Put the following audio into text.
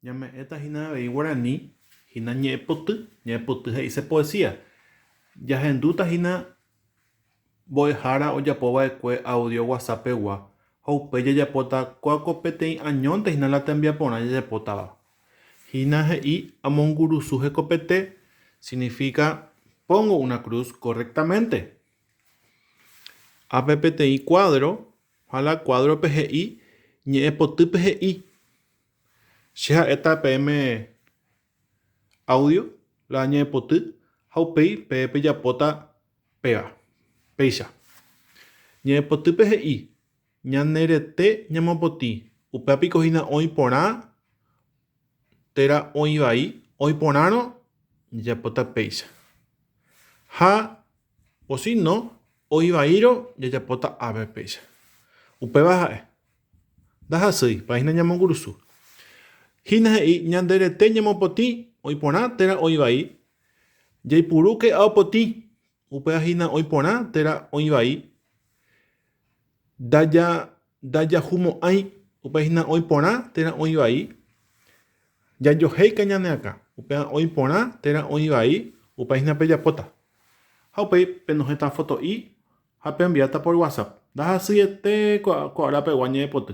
Ñame'ẽta hína avei guarani hína ñe'ẽpoty, ñe'ẽpoty he'ise poesía. Jahendúta hína mbo'ehára ojapo va'ekue audio WhatsApp pegua ha upéi jajapóta kóa ko peteĩ añónte hína la tembiaporã jajapótava. Hína he'i amongurusu hekopete significa pongo una cruz correctamente. Ápe peteĩ cuadro ha la cuadro-pe he'i ñe'ẽpotýpe he'i. Che ha'éta peẽme audio la ñe'ẽpoty ha upéi peẽ pejapóta péva. Péicha. Ñe'ẽpotýpe he'i, Ñane rete ñamopotĩ, upéva piko hína oĩ porã térã oĩ vai, oĩ porãrõ jajapóta péicha. Ha o si no, oĩ vaírõ jajapóta ápe péicha. Upéva ha'e. Ndahasýi, páhina ñamongurusu. Hína he'i ñande rete ñemopotĩ oĩ porã térã oĩ vai, jaipurúke ao potĩ, upéva hína oĩ porã térã oĩ vai, ndaja ndajahumo'ãi, upéva hína oĩ porã térã oĩ vai, jajohéika ñane akã, upéva oĩ porã térã oĩ vai, upéva hína pejapóta. Ha upéi penohẽta foto'i Ha pembiáta por WhatsApp. Ndahasyiete ko arapegua ñe'ẽpoty.